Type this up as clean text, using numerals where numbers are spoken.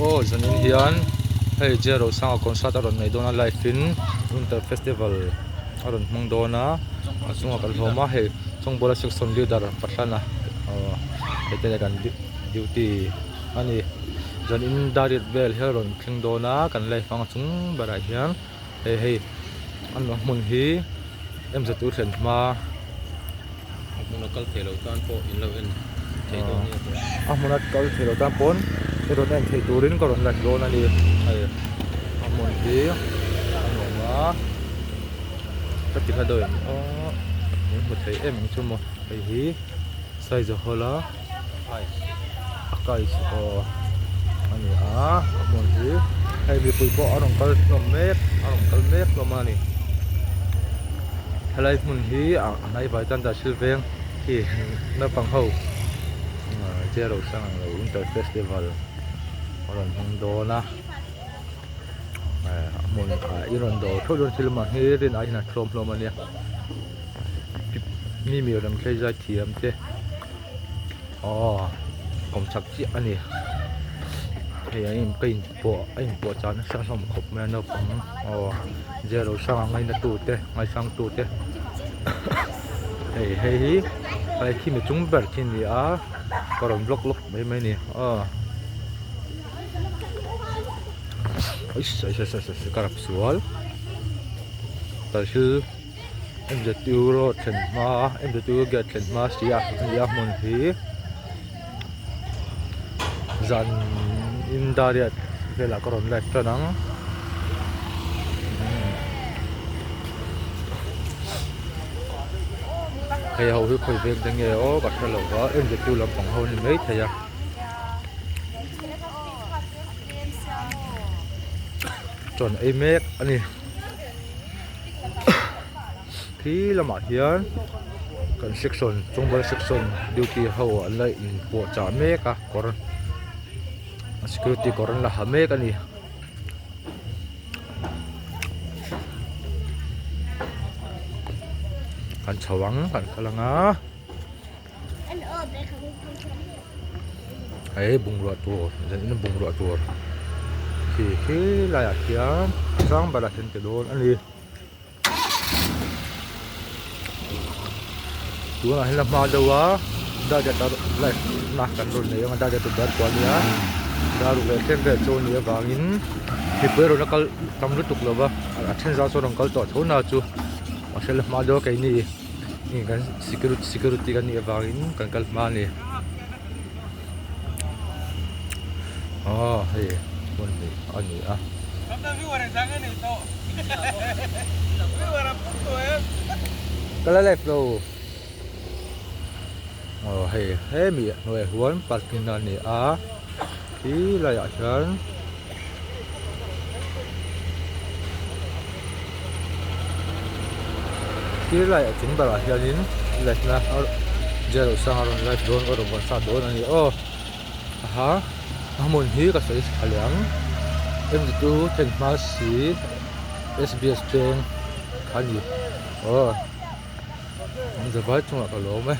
Aw zanin hian hei J Rosanga concert a rawn nei dawn a live in winter festival a rawn hmang dawn a a chungah kan hlawm a hei Chawngbawla section leader Pathlana aw hei te kan duty a ni zanin dar riat vel hi a rawn thleng dawn a kan live ang a chung berah hian hei hei a hmun hi MZU thlen hma. A hmuna kal thei lo tan pawh in lo en thei dawn nia tawh. A hmuna kal thei lo tan pawn i rawn en thei turin ka rawn la dawn a ni. Hei a hmun hi a nuam a, ka ti hla deuh em aw min hmu thei em ang chu maw hei hi Saizaw hall a a kai aw a ni a a hmun hi hei mipui pawh a rawn kal hlawm mek a rawn kal mek hlawm a ni helai hmun hi a hnaivai tan dah thil veng khi naupang ho J Rosanga lo winter festival a rawn hmang dawn a a hmun ah i rawn dawr theuh dawn thil mah hi rin aiin a tlawm hlawm a nia mi mi rawn thlei zai thiam te. Aw kawm chak chiah a ni hei a in ka in pawh a in pawh chah nasa hlawm khawp mai a naupang aw zero hrang a ngaina tu te ngaisang tu te hei hei hi hei khi mi chung ber khi a ni a ka rawn block lawk mai mai a ni aw ka rap sual thil. MZU road thlen hma MZU gate thlen hma si a ani a hmun hi zan in dariat velah ka rawn live tan ang hei ho hi khawi veng te nge aw ka hre lo va MZU lampang ho a ni maithei a. Chawn ei mek a ni. Khi lamah hian kan section Chawngbawla section duty ho an la inpuah chah mek a kawr security kawr an la ha mek a ni. Kan chho ang kan kal ang a. Hei bungrua tur zanin bungrua tur khi khi laiah khian sang berah hian ke dawn a ni tunah hian a hma deuh a data live na kan rawn nei ang a data ber pawh a nia dar ruk leh tlem vel chu a nih avangin mipui rawn la kal tam lutuk lo va a then zau chuan rawn kal tawh tho na chu mahse la hma deuh a keini. Heng kan security security kan nih avangin kan kal hma a ni aw hei hmun hnih a ni a. Ka la live lo aw hei hemi hnuaiah huan parking na a ni a khi laiah hian. Thil lai a chung berah hianin light na jail loh sang a rawn light dawn a rawn vawn sat dawn a ni aw aha a hmun hi ka sawi tha leh ang em chu thlen hma si S_B_S peng kha a ni aw an zavai chungah ka lawm e.